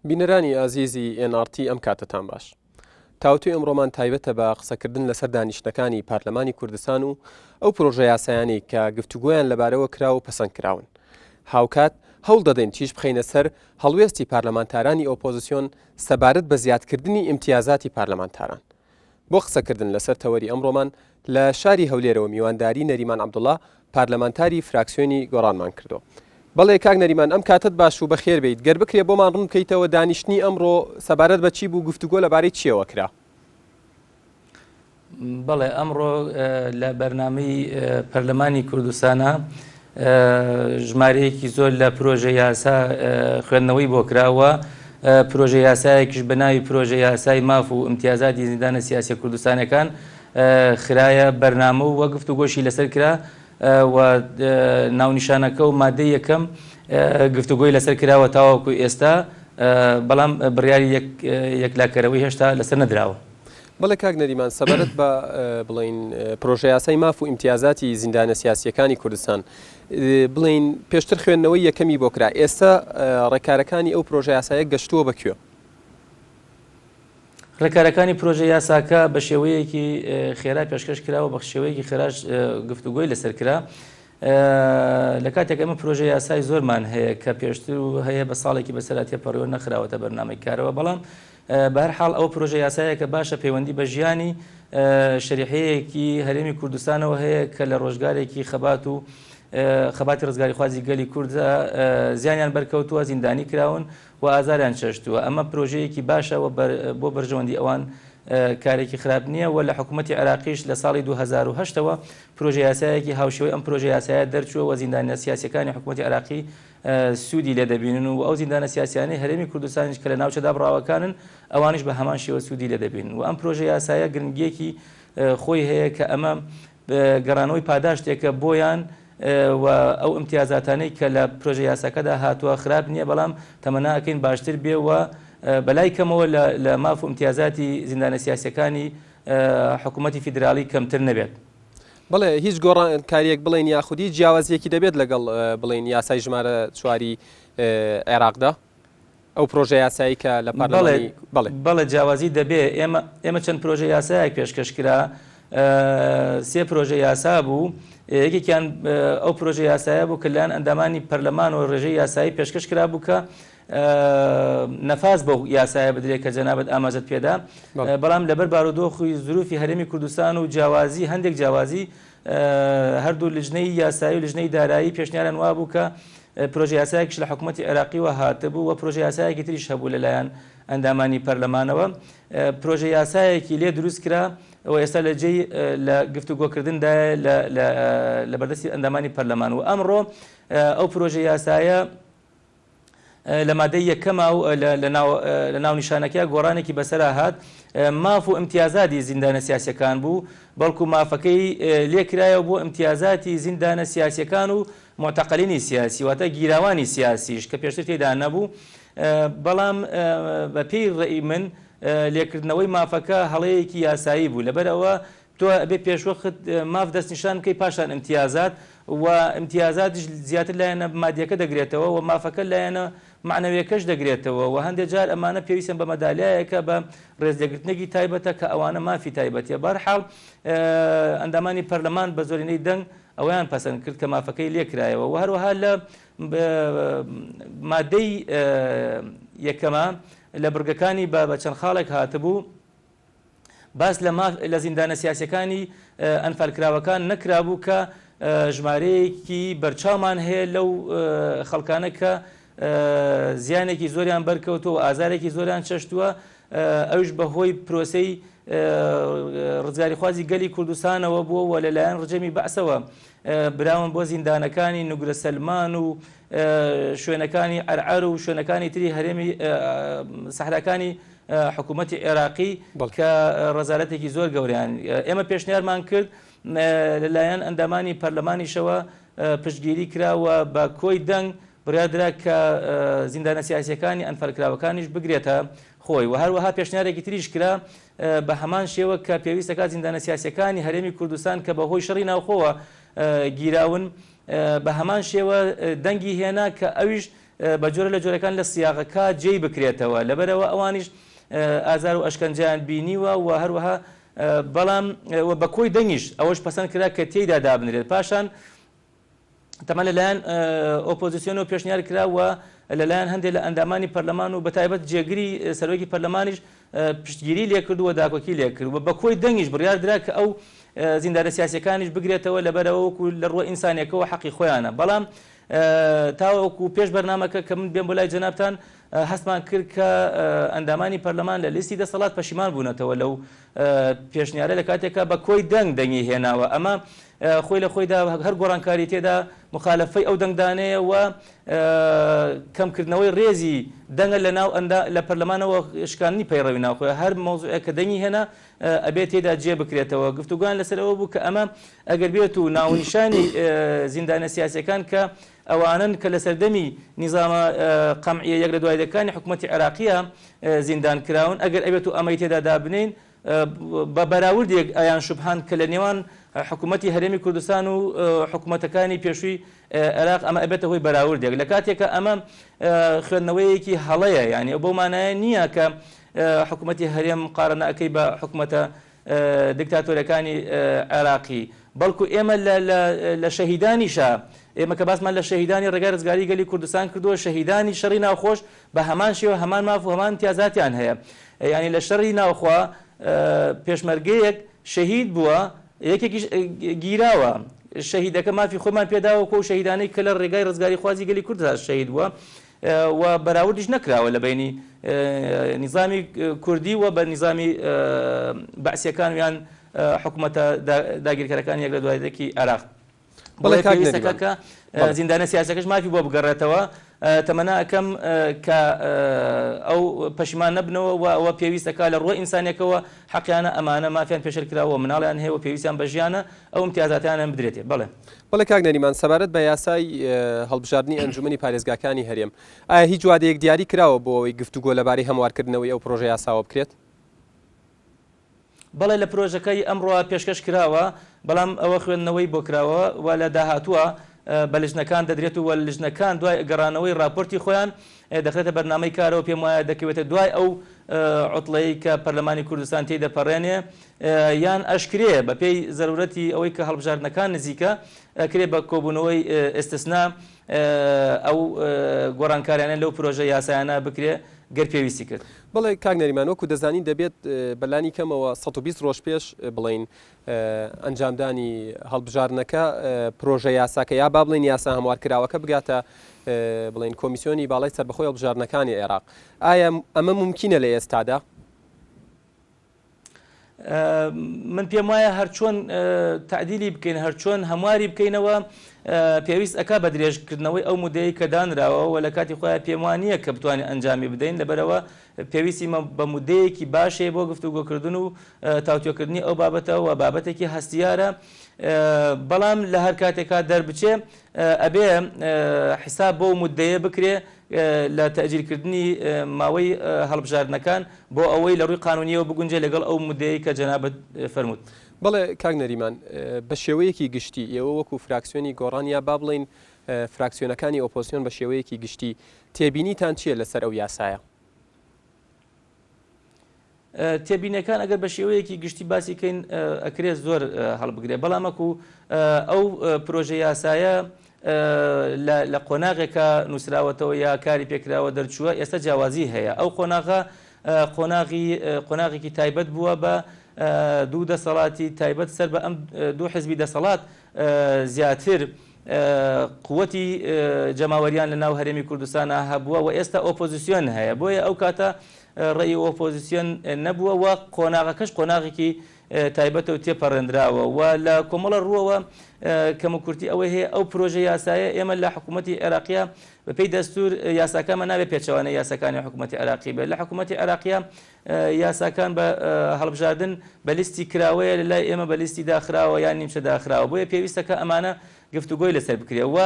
بینەرانی ئازیزی ئێن ئاڕ تی ئەم کاتەتان باش. تاوتوێی ئەمڕۆمان تایبەتە بە قسەکردن لەسەر دانیشتنەکانی پارلەمانی کوردستان و ئەو پرۆژە یاسایانەی کە گفتوگۆیان لەبارەوە کرا و پەسەند کراون. هاوکات هەوڵ دەدەین تیشک بخەینە سەر هەڵوێستی پارلەمانتارانی ئۆپۆزسیۆن سەبارەت بە زیادکردنی ئیمتیازاتی پارلەمانتاران. بۆ قسەکردن لەسەر تەوەری ئەمڕۆمان لە شاری هەولێرەوە میوانداری نەریمان عەبدوڵا پارلەمانتاری فراکسیۆنی گۆڕانمان کردووە. بەڵێ کاک نەریمان ئەم کاتەت باش و بەخێر بێیت، گەر بکرێ بۆمان ڕوون بکەیتەوە دانیشتنی ئەمڕۆ سەبارەت بە چی بوو، گفتوگۆ لەبارەی چییەوە کرا؟ بەڵێ ئەمڕۆ لە بەرنامەی پەرلەمانی کوردستانا ژمارەیەکی زۆر لە پرۆژە یاسا خوێندنەوەی بۆ کرا و پرۆژە یاسایەکیش بە ناوی پرۆژە یاسای ماف و ئیمتیازاتی زیندانە سیاسیە کوردستانەکان خرایە بەرنامە و گفتوگۆشی لەسەر کرا و ناونیشانەکە و مادەی یەکەم گفتوگۆی لەسەر کراوە تاوەکو ئێستا بەڵام بڕیاری یەکلاکەرەوەی هێشتا لەسەر نەدراوە. بەڵێ کاک نەریمان سەبارەت بە بڵێین پرۆژەیاسای ماف و ئیمتیازاتی زیندانە سیاسییەکانی کوردستان بڵێین پێشتر خوێندنەوەی یەکەمی بۆ کرا ئێستا ڕێکارەکانی ئەو پرۆژەیاسایە گەشتووە بە کوێ؟ ڕێکارەکانی پرۆژە یاساکە بە شێوەیەکی خێرا پێشکەش کرا و بە شێوەیەکی خێراش گفتوگۆی لەسەر کرا. لە کاتێک ئەمە پرۆژە یاسای زۆرمان هەیە کە پێشتر و هەیە بە ساڵێکی بەسەرا تێپەڕیوە نەخراوەتە بەرنامەی کارەوە بەڵام بەهەرحاڵ ئەوە پرۆژە یاسایەکە باشە پەیوەندی بە ژیانی شەریحەیەکی هەرێمی کوردستانەوە هەیە کە لە ڕۆژگارێکی خەبات و خەباتی ڕزگاریخوازی گەلی کورد زیانیان بەرکەوتووە زیندانی کراون و ئازاریان چەشتووە ئەمە پرۆژەیەکی باشە و بۆ بەرژەوەندی ئەوان کارێکی خراپ نییە و لە حکوومەتی عێراقیش لە ساڵی 2008 ەوە پرۆژە یاسایەکی هاوشێوەی ئەم پرۆژە یاسایە دەرچووە و زیندانیە سیاسیەکانی حکوومەتی عێراقی سوودی لێ دەبینن و ئەو زیندانە سیاسیانەی هەرێمی کوردستانیش کە لە ناوچە دابڕاوەکانن ئەوانیش بە هەمان شێوە سوودی لێ دەبینن و ئەم پرۆژە یاسایە گرنگییەکی خۆی هەیە کە ئەمە گەڕانەوەی پاداشتێکە بۆیان و ئەو ئیمتیازاتانەی کە لە پرۆژە یاساکەدا هاتووە خراپ نییە بەڵام تەمەنا ئەکەین باشتر بێ و بەلای کەمەوە لە ماف و ئیمتیازاتی زیندانە سیاسیەکانی حکوومەتی فیدراڵی کەمتر نەبێت. بەڵێ هیچ گۆڕانکارییەک بڵێین یاخود هیچ جیاوازییەکی دەبێت لەگەڵ بڵێین یاسای ژمارە چواری عێراقدا؟ ئەو پرۆژە یاسایی کە لە پەرلەمانی بەڵێ. بەڵێ جیاوازی دەبێ ئێمە ئێمە چەند پرۆژە یاسایەک پێشکەش کرا سێ پرۆژە یاسا بوو یەکێکیان ئەو پرۆژە یاسایە بوو کە لەلایەن ئەندامانی پەرلەمان و ڕێژەی یاسایی پێشکەش کرابوو کە نەفاس بەو یاسایە بدرێت کە جەنابت ئاماژەت پێدا بەڵام لەبەر بارودۆخی زروفی هەرێمی کوردستان و جیاوازی هەندێک جیاوازی هەردوو لجنەی یاسایی و لجنەی دارایی پێشنیاریان وابوو کە پرۆژە یاسایەکیش لە حکوومەتی عێراقیوە هاتبوو و پرۆژە یاسایەکی تریش هەبوو لەلایەن ئەندامانی پەرلەمانەوە پرۆژە یاسایەکی لێ دروست کرا و ئێستا لە جێی لە گفتوگۆکردندایە لە بەردەستی ئەندامانی پەرلەمان و ئەمڕۆ ئەو پرۆژە یاسایە لە مادەی یەکەما و لە ناونیشانەکەیا گۆڕانێکی بەسەرا هات، ماف و ئیمتیازاتی زیندانە سیاسیەکان بوو، بەڵکو مافەکەی لێکرایەوە بۆ ئیمتیازاتی زیندانە سیاسیەکان و موعتەقەلینی سیاسی واتە گیراوانی سیاسیش کە پێشتر تێدا نەبوو، بەڵام بە پێی ڕەئی من لێکردنەوەی مافەکە هەڵەیەکی یاسایی بوو لەبەرئەوە تۆ ئەبێ پێشوەخت ماف دەستنیشان بکەی پاشان ئیمتیازات و ئیمتیازاتیش زیاتر لایەنە مادیەکە دەگرێتەوە و مافەکە لایەنە مەعنەویەکەش دەگرێتەوە و هەندێ جار ئەمانە پێویستیان بە مەدالیایەکە بە ڕێزلێگرتنێکی تایبەتە کە ئەوانە مافی تایبەتیە بەهەرحاڵ ئەندامانی پەرلەمان بە زۆرینەی دەنگ ئەوەیان پەسەند کرد کە مافەکەی لێکرایەوە و هەروەها لە مادەی یەکەما لە بڕگەکانی بە چەند خاڵێک هاتبوو باس لە ماف لە زیندانە سیاسیەکانی ئەنفالکراوەکان نەکرابوو کە ژمارەیەکی بەرچاومان هەیە لەو خەڵکانە کە زیانێکی زۆریان بەرکەوتووە و ئازارێکی زۆریان چەشتووە ئەوش بە هۆی پرۆسەی ڕزگاریخوازی گەلی کوردستانەوە بووە و لەلایەن ڕژێمی بەعسەوە براون بۆ زیندانەکانی نوگرە سەلمان و شوێنەکانی عەرعەر و شوێنەکانی تری هەرێمی سەحراکانی حکوومەتی عێراقی کە ڕەزالەتێکی زۆر گەورەیان ئێمە پێشنیارمان کرد لەلایەن ئەندامانی پەرلەمانیشەوە پشتگیری کرا و بە کۆی دەنگ بڕیاردرا کە زیندانە سیاسیەکانی ئەنفالکراوەکانیش بگرێتە خۆی و هەروەها پێشنیارێکی تریش کرا بە هەمان شێوە کە پێویست دەکات زیندانە سیاسیەکانی هەرێمی کوردستان کە بەهۆی شەڕی ناوخۆوە گیراون بە هەمان شێوە دەنگی هێنا کە ئەویش. بە جۆرە لە جۆرەکان لە سیاغەکە جێی بکرێتەوە لەبەرئەوە ئەوانیش ئازار و ئەشکەنجەیان بینیوە و هەروەها بەڵام و بە کۆی دەنگیش ئەوەش پەسەند کرا کە تێیدا دابنرێت پاشان تەمان لەلایەن ئۆپۆزیسیۆنەوە پێشنیار کرا و لەلایەن هەندێک لە ئەندامانی پەرلەمان و بەتایبەت جێگری سەرۆکی پەرلەمانیش پشتگیری لێکرد و داکۆکی لێکرد و بە کۆی دەنگیش بڕیار درا کە ئەو زیندانە سیاسیەکانیش بگرێتەوە لەبەرئەوە وەکو لە ڕووە ئینسانیەکەوە حەقی خۆیانە بەڵام تاوەکو پێش بەرنامەکە کە من بێم بۆ لای جەنابتان هەستمان کرد کە ئەندامانی پەرلەمان لە لیستی دەسەڵات پەشیمان بوونەتەوە لەو پێشنیارە لە کاتێکا بە کۆی دەنگ دەنگی هێناوە ئەمە خۆی لە خۆیدا هەر گۆڕانکاری تێدا مخالەفەی ئەو دەنگدانەیە و کەمکردنەوەی ڕێزی دەنگە لە ناو ئەندا لە پەرلەمانەوە شکاندنی پەیڕەوی ناوخۆیە هەر مەوزوعێک کە دەنگی هێنا ئەبێ تێدا جێ بکرێتەوە گفتوگۆیان لەسەر ئەوە بوو کە ئەمە ئەگەر بێت و ناونیشانی زیندانە سیاسیەکان کە ئەوانەن کە لە سەردەمی نیزامە قەمعیە یەک لە دوای یەکانی حکومەتی عێراقیە زیندان کراون، ئەگەر ئەبێت و ئەمەی تێدا دابنێین بە بەراوردێک ئەیان شوبهاند کە لە نێوان حکومەتی هەرێمی کوردستان و حکومەتەکانی پێشووی عێراق ئەمە ئەبێتە هۆی بەراوردێک لە کاتێکا ئەمە خوێندنەوەیەکی هەڵەیە یانی ئەو بەو مانایە نییە کە حکومەتی هەرێم مقارەنە ئەکەی بە حکومەتە دکتاتۆرەکانی عێراقی، بەڵکو ئێمە لە شەهیدانیشا، ئێمە کە باسمان لە شەهیدانی ڕێگای ڕزگاری گەلی کوردستان کردووە، شەهیدانی شەڕی ناوخۆش بە هەمان شێوە هەمان ماف و هەمان ئیمتیازاتیان هەیە. یانی لە شەڕی ناوخوا پێشمەرگەیەک شەهید بووە، یەکێکیش گیراوە، شەهیدەکە مافی خۆیمان پێداوە وەکو ئەو شەهیدانەی کە لە ڕێگای ڕزگاریخوازی گەلی کورددا شەهید بووە. و بەراوردیش نەکراوە لە بەینی نیزامی کوردی و بە نیزامی بەعسیەکان و یان حکومەتە داگیرکەرەکانی یەک لە دوای یەکی عێراق. بەڵێ بۆیە کاک پێویستەکە نەریمان کە بەڵێ. زیندانە سیاسیەکەش مافی بۆ بگەڕێتەوە. تەمەنا ئەکەم کە ئەو پەشیمان نەبنەوە و ئەوە پێویستەکە لە ڕووە ئینسانیەکەوە حەقیانە ئەمانە مافیان پێشێل کراوە و مناڵیان هەیە و پێویستیان بە ژیانە ئەو ئیمتیازاتیانیان بدرێتێ. بەڵێ. بەڵێ کاک نەریمان، سەبارەت بە یاسای هەڵبژاردنی ئەنجومەنی پارێزگاکانی هەرێم، ئایا هیچ وادەیەک دیاری کراوە بۆ ئەوەی گفتوگۆ لەبارەی هەموارکردنەوەی ئەو پرۆژە یاساوە بکرێت؟ بەڵێ لە پرۆژەکەی ئەمڕۆ پێشکەش کراوە، بەڵام ئەوە خوێندنەوەی بۆ کراوە و لە داهاتووە بە لجنەکان دەدرێت و لجنەکان دوای گەڕانەوەی راپۆرتی خۆیان دەخرێتە بەرنامەی کارەوە، پێموایە دەکەوێتە دوای ئەو عوتڵەی کە پەرلەمانی کوردستان تێی دەپەڕێنێ یان ئەشکرێ بە پێی زەرورەتی ئەوەی کە هەڵبژاردنەکان نزیکە ئەکرێ بە کۆبوونەوەی ئیستسنا ئەو گۆڕانکاریانە لەو پرۆژە یاسایانە بکرێ گەر پێویستی کرد. بەڵێ کاک نەریمان وەکو دەزانین دەبێت بەلانی کەمەوە 120 ڕۆژ پێش بڵێین ئەنجامدانی هەڵبژاردنەکە پرۆژە یاساکە یا با بڵێین یاسا هەموارکراوەکە بگاتە بڵێین کۆمیسیۆنی باڵای سەربەخۆی هەڵبژاردنەکانی عێراق ئایا ئەمە مومکینە لە ئێستادا؟ من پێم وایە هەرچۆن تەعدیلی بکەین هەرچۆن هەمواری بکەینەوە پێویست ئەکا بە درێژکردنەوەی ئەو مودەیەی کە دانراوە و لە کاتی خۆیان پێم وا نییە کە بتوانین ئەنجامی بدەین لەبەرئەوە پێویستی بە مودەیەکی باش هەیە بۆ گفتوگۆکردن و تاوتوێکردنی ئەو بابەتە و بابەتێکی هەستیارە بەڵام لە هەر کاتێکا دەربچێ ئەبێ حیساب بەو مودەیە بکرێ لە تەئجیلکردنی ماوەی هەڵبژاردنەکان بۆ ئەوەی لە ڕووی قانونییەوە بگونجێ لەگەڵ ئەو مودەیەی کە جەنابت فەرمووت. بەڵێ کاک نەریمان، بە شێوەیەکی گشتی ئێوە وەکو فراکسیۆنی گۆڕان یا با بڵێین فراکسیۆنەکانی ئۆپۆزسیۆن بە شێوەیەکی گشتی تێبینیتان چییە لەسەر ئەو یاسایە؟ تێبینیەکان ئەگەر بە شێوەیەکی گشتی باسی کەین ئەکرێ زۆر هەڵبگرێ بەڵام وەکو ئەو پرۆژە یاسایە لە قۆناغێکە نووسراوەتەوە یا کاری پێکراوە دەرچووە ئێستا جیاوازی هەیە ئەو قۆناغە قۆناغی قۆناغێکی تایبەت بووە بە دوو دەسەڵاتی تایبەت سەر بە ئەم دوو حزبی دەسەڵات زیاتر قوتی جەماوەریان لە ناو هەرێمی کوردستانا هەبووە و ئێستا ئۆپۆزیسیۆن هەیە بۆیە ئەو کاتە ڕێی ئۆپۆزیسیۆن نەبووە و قۆناغەکەش قۆناغێکی تایبەتە و تێپەڕێندراوە و لە کۆمەڵە ڕووەوە کەموکورتی ئەوەی هەیە ئەو پرۆژە یاسایە ئێمە لە حکوومەتی عێراقیە بەپێی دەستور یاساکانمان نابێت پێچەوانەی یاساکانی حکوومەتی عێراقی بێت لە حکوومەتی عێراقیە یاساکان بە هەڵبژاردن بە لیستی کراوەیە لە لای ئێمە بە لیستی داخراوە یان نیمچە داخراوە بۆیە پێویستە کە ئەمانە گفتوگۆی لەسەر بکرێ و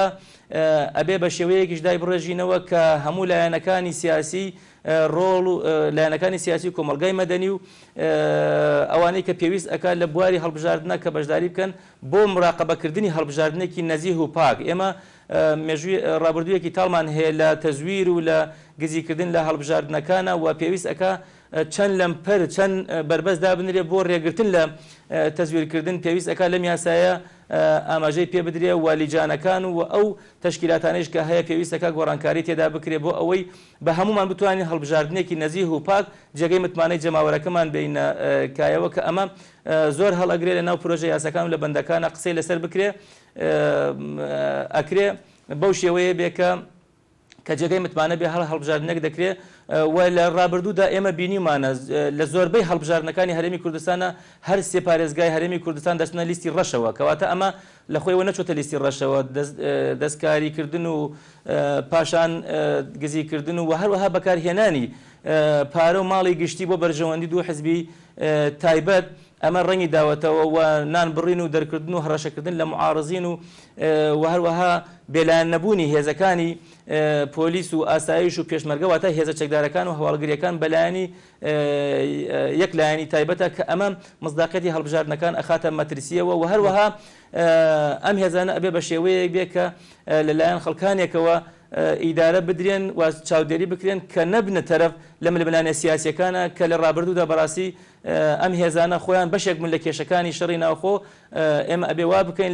ئەبێ بە شێوەیەکیش دایبڕێژینەوە کە هەموو لایەنەکانی سیاسی ڕۆڵ و لایەنەکانی سیاسی و کۆمەڵگای مەدەنی و ئەوانەی کە پێویست ئەکات لە بواری هەڵبژاردنە کە بەشداری بکەن بۆ مراقەبەکردنی هەڵبژاردنێکی نەزیه و پاک ئێمە. مێژووی ڕابردوویەکی تاڵمان هەیە لە تەزویر و لە گزیکردن لە هەڵبژاردنەکانا و پێویست ئەکا چەند لەمپەر، چەند بەربەست دابنرێ بۆ رێگرتن لە تەزویرکردن، پێویست ئەکا لەم یاسایە ئاماژەی پێ بدرێ و لیجانەکان و ئەو تەشکیلاتانەیش کە هەیە پێویست ئەکا گۆڕانکاری تێدا بکرێ بۆ ئەوەی بە هەموومان بتوانین هەڵبژاردنێکی نەزیه و پاک جێگەی متمانەی جەماوەرەکەمان بێینە کایەوە کە ئەمە زۆر هەڵئەگرێ لە ناو پرۆژە یاساکان و لە بەندەکانا قسەی لەسەر بکرێ ئەکرێ بەو شێوەیە بێ کە کە جێگەی متمانە بێ هەر هەڵبژاردنێک دەکرێ و لە ڕابردوودا ئێمە بینیومانە لە زۆربەی هەڵبژاردنەکانی هەرێمی کوردستانە هەر سێ پارێزگای هەرێمی کوردستان دەچنە لیستی ڕەشەوە کەواتە ئەمە لە خۆیەوە نەچۆتە لیستی ڕەشەوە دەستکاری کردن و پاشان گزی کردن و هەروەها بەکارهێنانی پارە و ماڵی گشتی بۆ بەرژەوەندی دوو حزبی تایبەت ئەمە ڕەنگی داوەتەوە و نان بڕین و دەرکردن و هەڕەشەکردن لە موعارزین و و هەروەها بێلایەن نەبوونی هێزەکانی پۆلیس و ئاسایش و پێشمەرگە واتە هێزە چەکدارەکان و هەواڵگریەکان بەلایەنی یەک لایەنی تایبەتە کە ئەمە مصداقیەتی هەڵبژاردنەکان ئەخاتە مەترسیەوە و هەروەها ئەم هێزانە ئەبێ بە شێوەیەک بێ کە لەلایەن خەڵکانێکەوە ئیدارە بدرێن و چاودێری بکرێن کە نەبنە تەرەف لە ململانێ سیاسیەکانە کە لە ڕابردوودا بەڕاستی ئەم هێزانە خۆیان بەشێک بوون لە کێشەکانی شەڕی ناوخۆ، ئێمە ئەبێ وا بکەین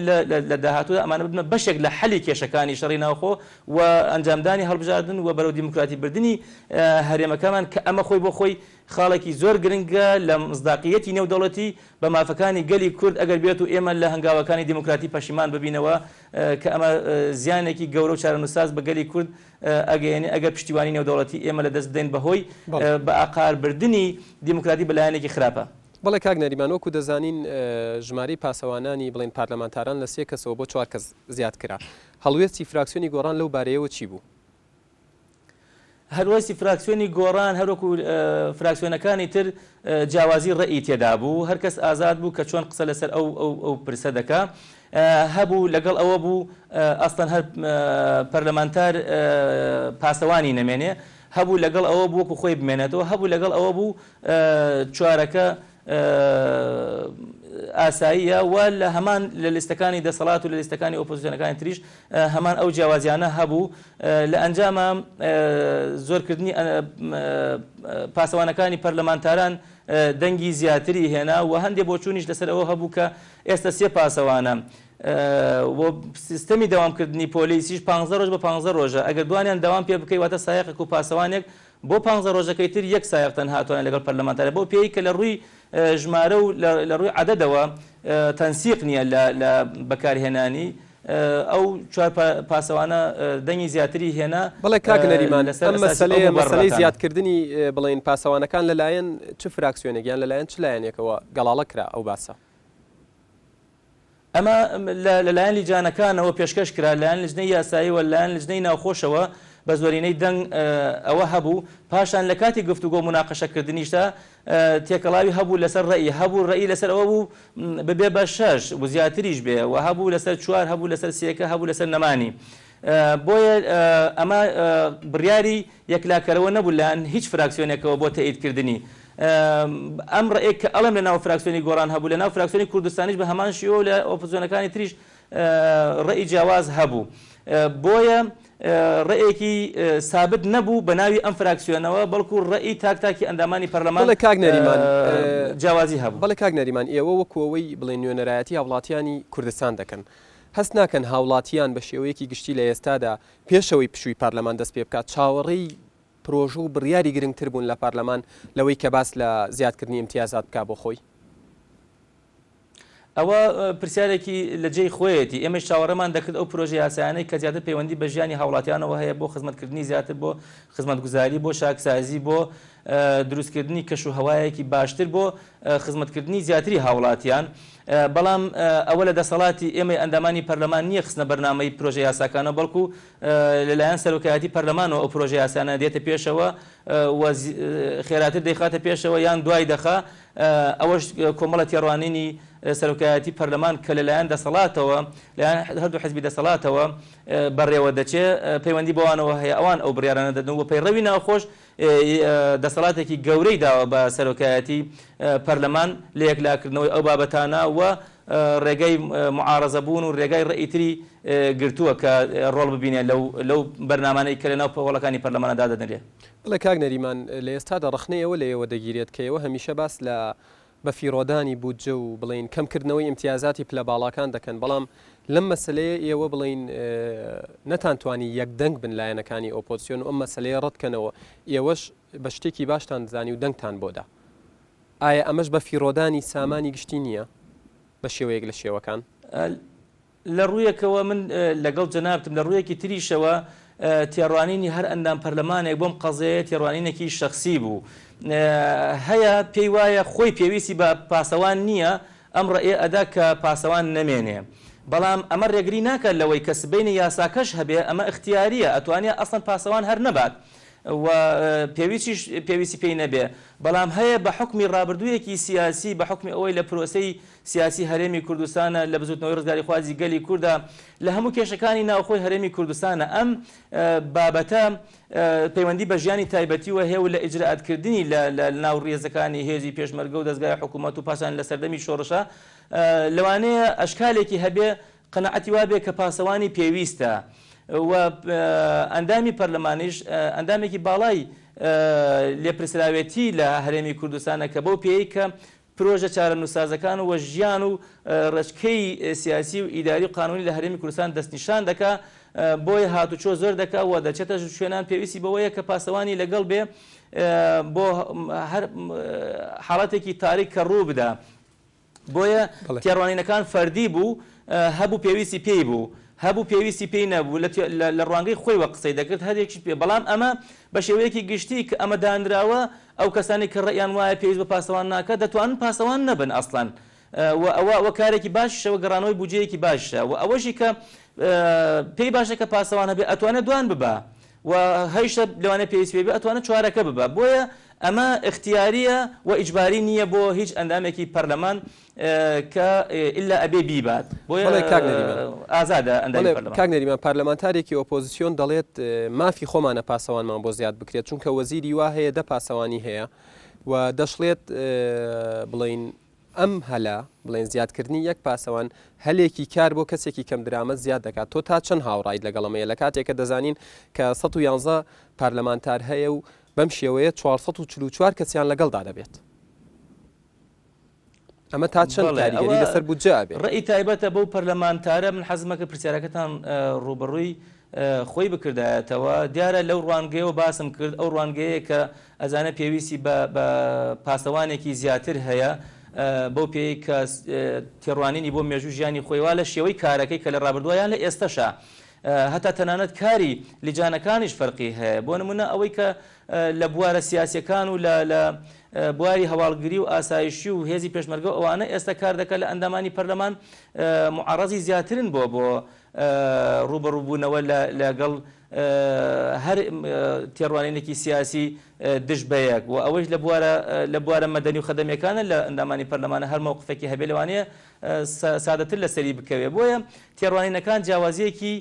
لە داهاتوودا ئەمانە ببنە بەشێک لە حەلی کێشەکانی شەڕی ناوخۆ و ئەنجامدانی هەڵبژاردن و بەرەو دیموکراتی بردنی هەرێمەکەمان کە ئەمە خۆی بۆ خۆی خاڵێکی زۆر گرنگە لە مصداقیەتی نێودەوڵەتی بە مافەکانی گەلی کورد ئەگەر بێت و ئێمە لە هەنگاوەکانی دیموکراتی پەشیمان ببینەوە کە ئەمە زیانێکی گەورە و چارەنووسساز بە گەلی کورد ئەگەیەنێ ئەگەر پشتیوانی نێودەوڵەتی ئێمە لە دەست بدەین بەهۆی بە ئاقار بردنی دیموکراتی بە لایەنێکی خراپە. بەڵێ کاک نەریمان وەکو دەزانین ژمارەی پاسەوانانی بڵێین پارلەمانتاران لە سێ کەسەوە بۆ چوار کەس زیاد کرا هەڵوێستی فراکسیۆنی گۆڕان لەو بارەیەوە چی بوو؟ هەڵوێستی فراکسیۆنی گۆڕان هەروەکو فراکسیۆنەکانی تر جیاوازی ڕەئی تێدا بوو هەر کەس ئازاد بوو کە چۆن قسە لەسەر ئەو ئەو پرسە دەکا هەبوو لەگەڵ ئەوە بوو ئەسڵەن هەر پەرلەمانتار پاسەوانی نەمێنێ هەبوو لەگەڵ ئەوە بوو وەکو خۆی بمێنێتەوە هەبوو لەگەڵ ئەوە بوو چوارەکە ئاساییە و لە هەمان لە لیستەکانی دەسەڵات و لە لیستەکانی ئۆپۆزیسیۆنەکانی تریش هەمان ئەو جیاوازیانە هەبوو لە ئەنجاما زۆرکردنی پاسەوانەکانی پەرلەمانتاران دەنگی زیاتری هێنا و هەندێ بۆچوونیش لەسەر ئەوە هەبوو کە ئێستا سێ پاسەوانە و سیستەمی دەوامکردنی پۆلیسیش پانزە ڕۆژ بە پانزە ڕۆژە ئەگەر دوانیان دەوام پێ بکەی واتە سایەقێک و پاسەوانێک بۆ پانزە ڕۆژەکەی تر یەک سایەق تەنها توانێت لەگەڵ پەرلەمانتارە بەو پێیەی کە لە ڕووی ژمارە و لە ڕووی عەدەدەوە تەنسیق نییە لە بەکارهێنانی ئەو چوار پاسەوانە دەنگی زیاتری هێنا بەڵێ کاک نەریمان لەسەر ئەم مەسەلەیە مەسەلەی زیادکردنی بڵێین پاسەوانەکان لەلایەن چ فراکسیۆنێک یان لەلایەن چ لایەنێکەوە گەڵاڵە کرا ئەو باسە؟ ئەمە لەلایەن لیجانەکانەوە پێشکەش کرا، لەلایەن لجنەی یاسایی و لەلایەن لجنەی ناوخۆشەوە بە زۆرینەی دەنگ ئەوە هەبوو، پاشان لە کاتی گفتوگۆ و موناقەشەکردنیشدا تێکەڵاوی هەبوو لەسەر ڕەئی، هەبوو ڕەئی لەسەر ئەوە بوو ببێ بە شەش و زیاتریش بێ و هەبوو لەسەر چوار، هەبوو لەسەر سێکە، هەبوو لەسەر نەمانی. بۆیە ئەمە بڕیاری یەکلاکەرەوە نەبوو لەلایەن هیچ فراکسیۆنێکەوە بۆ تەئیدکردنی ئەم ڕەئیە کە ئەڵێم لەناو فراکسیۆنی گۆڕان هەبوو، لەناو فراکسیۆنی کوردستانیش بە هەمان شێوە و لە ئۆپۆزسیۆنەکانی تریش ڕەئی جیاواز هەبوو. بۆیە ڕەئێکی سابت نەبوو بە ناوی ئەم فراکسیۆنەوە، بەڵکو ڕەئی تاک تاکی ئەندامانی پەرلەمان بەڵێ کاک نەریمان جیاوازی هەبوو. بەڵێ کاک نەریمان ئێوە وەکو ئەوەی بڵێن نوێنەرایەتی هاوڵاتیانی کوردستان دەکەن، هەست ناکەن هاوڵاتیان بە شێوەیەکی گشتی لە ئێستادا پێش ئەوەی پشووی پارلەمان دەست پێ بکات چاوەڕێی پرۆژە و بڕیاری گرنگتر بوون لە پارلەمان لەوەی کە باس لە زیادکردنی ئیمتیازات بکا بۆ خۆی؟ ئەوە پرسیارێکی لە جێی خۆیەتی، ئێمەیش چاوەڕێمان دەکرد ئەو پرۆژە یاسایانەی کە زیاتر پەیوەندی بە ژیانی هاوڵاتیانەوە هەیە بۆ خزمەتکردنی زیاتر بۆ خزمەتگوزاری بۆ چاکسازی بۆ دروستکردنی کەش و هەوایەکی باشتر بۆ خزمەتکردنی زیاتری هاوڵاتیان، بەڵام ئەوە لە دەسەڵاتی ئێمەی ئەندامانی پەرلەمان نییە خستنە بەرنامەی پرۆژە یاساکانەوە، بەڵکو لەلایەن سەرۆکایەتی پەرلەمانەوە ئەو پرۆژە یاسانە دێتە پێشەوە و خێراتر دەیخاتە پێشەوە یان دوای دەخا، ئەوەش کۆمەڵە تێڕوانینی سەرۆکایەتی پەرلەمان کە لەلایەن دەسەڵاتەوە لەلایەن هەردوو حزبی دەسەڵاتەوە بەڕێوە دەچێ پەیوەندی بەوانەوە هەیە، ئەوان ئەو بڕیارانە دەدەن و پەیڕەوی ناوخۆش دەسەڵاتێکی گەورەی داوە بە سەرۆکایەتی پەرلەمان لە یەکلاکردنەوەی ئەو بابەتانە و ڕێگای معارەزە بوون و ڕێگای ڕێی تری گرتووە کە ڕۆڵ ببینێ لەو لەو بەرنامانەی کە لەناو هۆڵەکانی پەرلەمانە دادەنرێ. بەڵێ کاک نەریمان، لە ئێستادا ڕەخنەی ئەوە لە ئێوە دەگیرێت کە ئێوە هەمیشە باس لە بەفیڕۆدانی بودجە و بڵێین کەمکردنەوەی ئیمتیازاتی پلە باڵاکان دەکەن، بەڵام لەم مەسەلەیە ئێوە بڵێین نەتانتوانی یەکدەنگ بن لایەنەکانی ئۆپۆزسیۆن و ئەم مەسەلەیە ڕەتکەنەوە، ئێوەش بە شتێکی باشتان زانی و دەنگتان بۆ دا. ئایا ئەمەش بەفیڕۆدانی سامانی گشتی نییە بە شێوەیەک لە شێوەکان؟ لە ڕوویەکەوە من لەگەڵ جەنابتم، لە ڕوویەکی تریشەوە تێڕوانینی هەر ئەندام پەرلەمانێک بۆم قەزیەیە تێڕوانینێکی شەخسی بوو. هەیە پێی وایە خۆی پێویستی بە پاسەوان نییە، ئەم ڕەئیە ئەدا کە پاسەوان نەمێنێ. بەڵام ئەمە ڕێگری ناکات لەوەی کە سبەینێ یاساکەش هەبێ، ئەمە ئیختیارییە، ئەتوانێ ئەسڵەن پاسەوان هەر نەبات و پێویستیش پێویستی پێی نەبێ. بەڵام هەیە بە حوکمی ڕابردوویەکی سیاسی، بە حوکمی ئەوەی لە پرۆسەی سیاسی هەرێمی کوردستانە، لە بزوتنەوەی ڕزگاریخوازی گەلی کوردە، لە هەموو کێشەکانی ناوخۆی هەرێمی کوردستانە. ئەم بابەتە پەیوەندی بە ژیانی تایبەتیوە هەیە و لە ئیجرائاتکردنی لە لە ناو ڕیزەکانی هێزی پێشمەرگە و دەزگای حکوومەت و پاشان لە سەردەمی شۆڕشا لەوانەیە ئەشکالێکی هەبێ قەناعەتی وابێ کە پاسەوانی پێویستە و ئەندامی پەرلەمانیش ئەندامێکی باڵای لێپرسراوێتی لە هەرێمی کوردستانە کە بەو پێیەی کە پرۆژە چارەنووسسازەکان و ژیان و ڕێچکەی سیاسی و ئیداری و قانوونی لە هەرێمی کوردستان دەستنیشان دەکا، بۆیە هاتوچۆ زۆر دەکا و دەچێتە شوێنان پێویستی بەوەیە کە پاسەوانی لەگەڵ بێ بۆ هەر حاڵەتێکی تاریک کە ڕوو بدا. بۆیە تێڕوانینەکان فەردی بوو، هەبوو پێویستی پێی بوو، هەبوو پێویستی پێی نەبوو، لە ڕوانگەی خۆیوە قسەی دەکرد، هەر یەکیش پێ، بەڵام ئەمە بە شێوەیەکی گشتی کە ئەمە دانراوە، ئەو کەسانەی کە ڕەئیان وایە پێویست بە پاسەوان ناکات، دەتوانن پاسەوان نەبن ئەسڵەن و ئەوە ئەوە کارێکی باشیشە و گەڕانەوەی بودجەیەکی باشیشە و ئەوەشی کە پێی باشە کە پاسەوان هەبێ ئەتوانێ دوان ببا و هەیشە لەوانەیە پێویست پێی بێ ئەتوانێ چوارەکە ببا بۆیە ئەمە ئیختیارییە و ئیجباری نییە بۆ هیچ ئەندامێکی پەرلەمان کە ئیلا ئەبێ بیبات بۆیە بەڵێ کاک نەریمان. ئازادە ئەندامی بەڵێ پەرلەمان. کاک نەریمان پارلەمانتارێکی ئۆپۆزسیۆن دەڵێت مافی خۆمانە پاسەوانمان بۆ زیاد بکرێت چونکە وەزیری وا هەیە دە پاسەوانی هەیە و دەشڵێت بڵێین ئەم هەلە بڵێن زیادکردنی یەک پاسەوان هەلێکی کار بۆ کەسێکی کەم درامەت زیاد دەکات تۆ تا چەند هاوڕایت لەگەڵ ئەمەیە لە کاتێک کە دەزانین کە 111 پارلەمانتار هەیە و بەم شێوەیە 444 کەسیان لەگەڵدا دەبێت. ئەمە تا چەند بەڵێ کاریگەری ئەوە لەسەر بودجە ئەبێ؟ ڕەئی تایبەتە بەو پەرلەمانتارە، من حەزم ئەکرد پرسیارەکەتان ڕووبەڕووی خۆی بکردایەتەوە، دیارە لەو ڕوانگەیەوە باسم کرد، ئەو ڕوانگەیە کە ئەزانێ پێویستی بە بە پاسەوانێکی زیاتر هەیە بەو پێیەی کە تێڕوانینی بۆ مێژوو ژیانی خۆی وا لە شێوەی کارەکەی کە لە ڕابردووە یان لە ئێستەشا هەتا تەنانەت کاری لیجانەکانیش فەرقی هەیە بۆ نمونە ئەوەی کە لە بوارە سیاسیەکان و لە لە بواری هەواڵگری و ئاسایشی و هێزی پێشمەرگە و ئەوانە ئێستا کار دەکات لە ئەندامانی پەرلەمان موعەڕەزی زیاترن بۆ بۆ ڕووبەڕووبوونەوە لە لەگەڵ هەر تێڕوانینێکی سیاسی دژ بەیەک و ئەوەیش لە بوارە لە بوارە مەدەنی و خەدەمیەکانە لە ئەندامانی پەرلەمانە هەر مەوقفێکی هەبێ لەوانەیە سادەتر لەسەری بکەوێ بۆیە تێڕوانینەکان جیاوازیەکی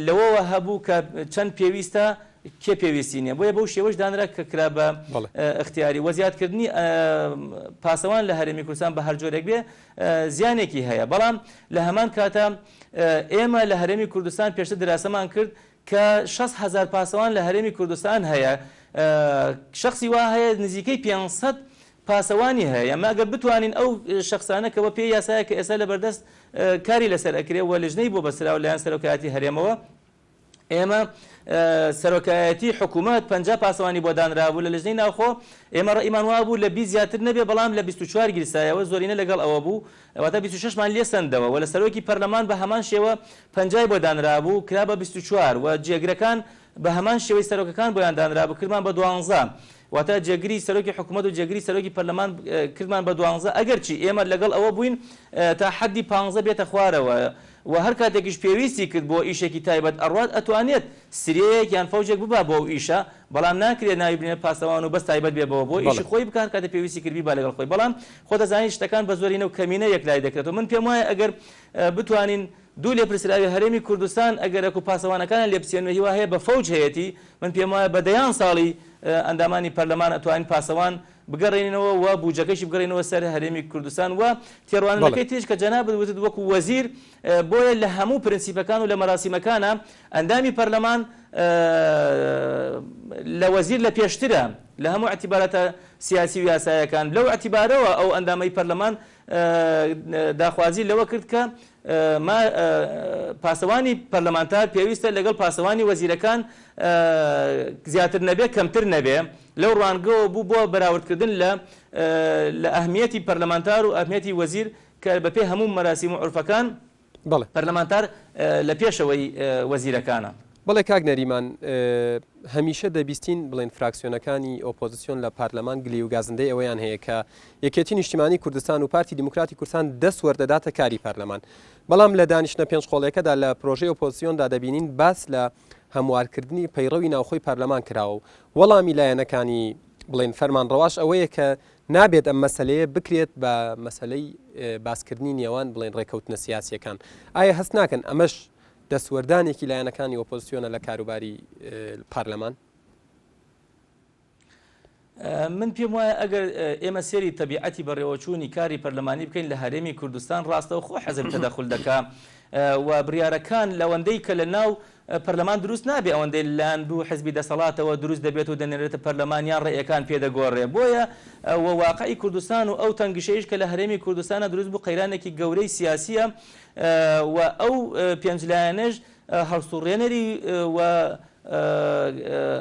لەوەوە هەبوو کە چەند پێویستە کێ پێویستی نیە بۆیە بەو شێوەش دانرا کە کرا بە ئیختیاری وە زیادکردنی پاسەوان لە هەرێمی کوردستان بە هەر جۆرێک بێ زیانێکی هەیە بەڵام لە هەمان کاتا ئێمە لە هەرێمی کوردستان پێشتر دراسەمان کرد کە 6 هەزار پاسەوان لە هەرێمی کوردستان هەیە شخصی وا هەیە نزیکەی 500 پاسەوانی هەیە ئەمە ئەگەر بتوانین ئەو شخصانە کە بە پێی یاسایە کە ئێستا لەبەردەست کاری لەسەر ئەکرێ و لجنەی بۆ بەستراوە لەلایەن سەرۆکایەتی هەرێمەوە، ئێمە سەرۆکایەتی حکوومەت 50 پاسەوانی بۆ دانرابوو لە لجنەی ناوخۆ، ئێمە ڕەئیمان وابوو لە 20 زیاتر نەبێ بەڵام لە 24 گیرسایەوە زۆرینە لەگەڵ ئەوە بوو واتە 26 مان لێ سەندەوە و لە سەرۆکی پەرلەمان بە هەمان شێوە پەنجای بۆ دانرابوو کرا بە 24 و جێگرەکان بە هەمان شێوەی سەرۆکەکان بۆیان دانرابوو کردمان بە دوانزە واتە جێگری سەرۆکی حکومەت و جێگری سەرۆکی پەرلەمان کردمان بە دوانزە ئەگەرچی ئێمە لەگەڵ ئەوە بووین تا حەدی پانزە بێتە خوارەوە و هەر کاتێکیش پێویستی کرد بۆ ئیشێکی تایبەت ئەڕوات ئەتوانێت سریەیەک یان فەوجێک ببا بۆ ئەو ئیشە بەڵام ناکرێت ناوی بنێت پاسەوان و بەس تایبەت بێ بەوە بۆ ئیشی خۆی بکا هەر کاتێ پێویستی کرد بیبا لەگەڵ خۆی بەڵام خۆ دەزانیت شتەکان بە زۆرینە و کەمینە یەکلایی دەکرێتەوە من پێم وایە ئەگەر بتوانین دوو لێپرسراوی هەرێمی کوردستان ئەگەرەکو پاسەوانەکانیان لێبسێنن هیوا هەیە بە فەوج هەیەتی، من پێموایە بە دەیان ساڵی ئەندامانی پەرلەمان ئەتوانین پاسەوان بگەڕێنینەوە و بوجەکەشی بگەڕێنەوە سەر هەرێمی کوردستان و تێڕوانینەکەی تریش کە جەنابت وتت وەکو وەزیر بۆیە لە هەموو پرنسیپەکان و لە مەراسیمەکانا ئەندامی پەرلەمان لە وەزیر لە پێشترە لە هەموو ئیعتیباراتە سیاسی و یاسایەکان لەو ئیعتیبارەوە ئەو ئەندامەی پەرلەمان داخوازی لەوە کرد کە پاسەوانی پەرلەمانتار پێویستە لەگەڵ پاسەوانی وەزیرەکان زیاتر نەبێ کەمتر نەبێ لەو ڕوانگەوە بوو بۆ بەراوردکردن لە لە ئەهمیەتی پەرلەمانتار و ئەهمیەتی وەزیر کە بەپێی هەموو مەراسیم و عورفەکان بەڵێ. پەرلەمانتار لە پێشەوەی وەزیرەکانە. بەڵێ کاک نەریمان، هەمیشە دەبیستین بڵێن فراکسیۆنەکانی ئۆپۆزسیۆن لە پارلەمان گلەی و گازندەی ئەوەیان هەیە کە یەکێتی نیشتیمانی کوردستان و پارتی دیموکراتی کوردستان دەست وەردەداتە کاری پارلەمان. بەڵام لە دانیشتنە پێنجقۆڵیەکەدا لە پرۆژەی ئۆپۆزسیۆندا دەبینین باس لە هەموارکردنی پەیڕەوی ناوخۆی پارلەمان کراوە و وەڵامی لایەنەکانی بڵێن فەرمانڕەواش ئەوەیە کە نابێت ئەم مەسەلەیە بکرێت بە مەسەلەی باسکردنی نێوان بڵێن ڕێکەوتنە سیاسیەکان. ئایا هەست ناکەن ئەمەش دەستوەردانێکی لایەنەکانی ئۆپۆزسیۆنە لە کاروباری پارلەمان؟ من پێم وایە ئەگەر ئێمە سێری تەبیعەتی بەڕێوەچوونی کاری پەرلەمانی بکەین لە هەرێمی کوردستان ڕاستەوخۆ حزب تەدەخول دەکا و بڕیارەکان لەوەندەی کە لە ناو پەرلەمان دروست نابێ ئەوەندەی لەلایەن دوو حزبی دەسەڵاتەوە دروست دەبێت و دەنێرێتە پەرلەمان یان ڕێیەکان پێ دەگۆڕێ بۆیە و واقعی کوردستان و ئەو تەنگژەیش کە لە هەرێمی کوردستانا دروست بوو قەیرانێکی گەورەی سیاسیە و ئەو پێنج لایەنەش هەڵسوڕێنەری و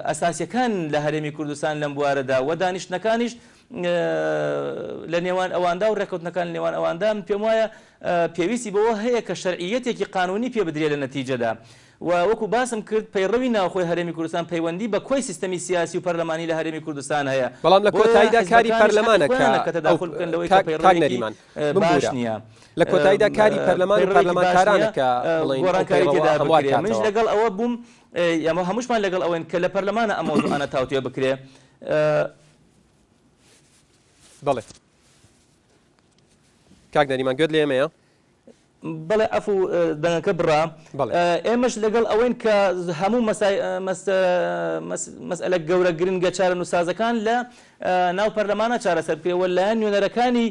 ئەساسیەکانن لە هەرێمی کوردستان لەم بوارەدا و دانیشتنەکانیش لە نێوان ئەواندا و ڕێککەوتنەکان لە نێوان ئەواندا من پێم وایە پێویستی بەوە هەیە کە شەرعییەتێکی قانوونی پێ بدرێ لە نەتیجەدا و وەکو باسم کرد پەیڕەوی ناوخۆی هەرێمی کوردستان پەیوەندی بە کۆی سیستەمی سیاسی و پەرلەمانی لە هەرێمی کوردستان هەیە بەڵام لە بۆیە کۆتاییدا کاری حیزبەکانیش حەقی پەرلەمانە کە خۆیانە کە ئەو تەداخول بکەن لەوەی کە کاک کاک پەیڕەوێکی نەریمان باش بمبوورە نییە لە کۆتاییدا کاری پەرلەمان و پەیڕەوێکی باش پەرلەمانتارانە نییە کە بڵێین ئەو گۆڕانکاری پەیڕەوە تێدا هەموار بکرێ منیش کاتەوە. لەگەڵ ئەوە بووم ئەمە هەمووشمان لەگەڵ ئەوەین کە لە پەرلەمانە ئەم مەوزوعانە تاوتوێ بکرێ. بەڵێ کاک نەریمان گوێت لە ئێمەیە؟ بەڵێ عەفو دەنگەکە بڕا. ئێمەش لەگەڵ ئەوەین کە هەموو مەسئلە گەورە گرنگە چارەنووسسازەکان لە ناو پەرلەمانە چارەسەر بکرێ و لایەن نوێنەرەکانی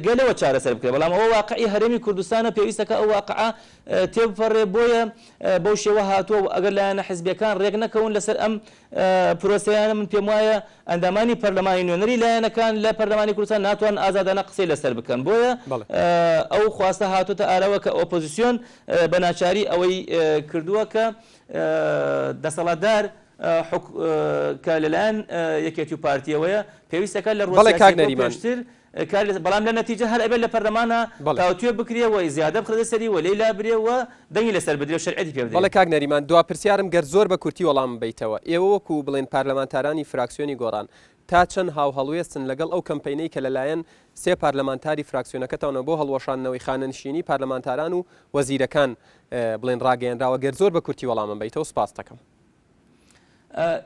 گەلەوە چارەسەر بکرێ بەڵام ئەوە واقعی هەرێمی کوردستانە پێویستەکە ئەو واقعە تێبپەڕێ بۆیە بەو شێوە هاتووە و ئەگەر لایەنە حزبیەکان ڕێک نەکەون لەسەر ئەم پرۆسەیانە من پێم وایە ئەندامانی پەرلەمانی نوێنەری لایەنەکان لە پەرلەمانی کوردستان ناتوانن ئازادانە قسەی لەسەر بکەن بۆیە ئەو خواستە هاتۆتە ئاراوە کە ئۆپۆزیسیۆن بە ناچاری ئەوەی کردووە کە دەسەڵاتدار کە لەلایەن یەکێتی و پارتیەوەیە پێویستەکە لە ڕووە بەڵێ کاک سیاسیەکەوە نەریمان. پێشتر کاری لەسەر بەڵام لە نەتیجە هەر ئەبێت لە پەرلەمانا تاوتوێ بکرێ و زیادە بخرێتە سەری و لێی لابرێ و دەنگی لەسەر بدرێ و شەرعیەتی پێ بدرێ. بەڵێ کاک نەریمان دوا پرسیارم گەر زۆر بە کورتی وەڵامم بەیتەوە ئێوە وەکو بڵێن پارلەمانتارانی فراکسیۆنی گۆڕان تا چەند هاوهەڵوێستن لەگەڵ ئەو کەمپەینەی کە لەلایەن سێ پارلەمانتاری فراکسیۆنەکەتانەوە بۆ هەڵوەشاندنەوەی خانەنشینی پارلەمانتاران و وەزیرەکان بڵێن ڕاگەیەنراوە گەر زۆر بە کورتی وەڵامم بەیتەوە سوپاست دەکەم.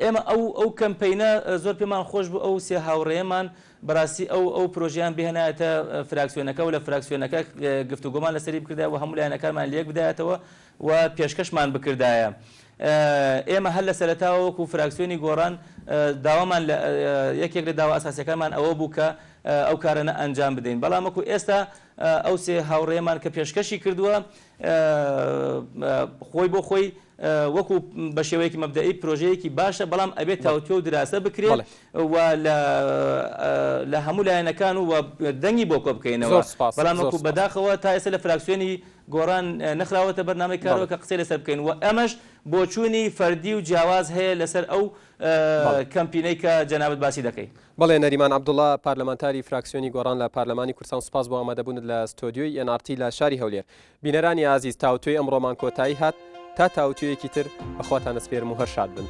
ئێمە ئەو ئەو کەمپەینە زۆر پێمان خۆش بوو ئەو سێ هاوڕێیەمان بەڕاستی ئەو ئەو پرۆژەیان بهێنایەتە فراکسیۆنەکە و لە فراکسیۆنەکە گفتوگۆمان لەسەری بکردایە و هەموو لایەنەکانمان لێک بدایەتەوە و پێشکەشمان بکردایە. ئێمە هەر لە سەرەتاوە وەکو فراکسیۆنی گۆڕان داوامان لە یەکێک لە داوا ئەساسیەکانمان ئەوە بوو کە ئەو کارانە ئەنجام بدەین بەڵام وەکو ئێستا ئەو سێ هاوڕێیەمان کە پێشکەشی کردووە خۆی بۆ خۆی وەکو بە شێوەیەکی مەبدەئی پرۆژەیەکی باشە بەڵام ئەبێت تاوتوێ و دراسە بکرێ و لە هەموو لایەنەکان و دەنگی بۆ کۆ بکەینەوە بەڵام وەکو بەداخەوە تا ئێستا لە فراکسیۆنی گۆڕان نەخراوەتە بەرنامەی کارەوە کە قسەی لەسەر بکەین و ئەمەش بۆچوونی فەردی و جیاواز هەیە لەسەر ئەو کەمپینەی کە جەنابت باسی دەکەی. بەڵێ نەریمان عەبدوڵا پارلەمانتاری فراکسیۆنی گۆڕان لە پارلەمانی کوردستان سوپاس بۆ ئامادەبوونت لە ستۆدیۆی ئێن ئاڕ تی لە شاری هەولێر. بینەرانی ئازیز تاوتوێی ئەمڕۆمان کۆتایی هات تا تاوتوێیەکی تر بە خواتان ئەسپێرم و هەر شاد بن.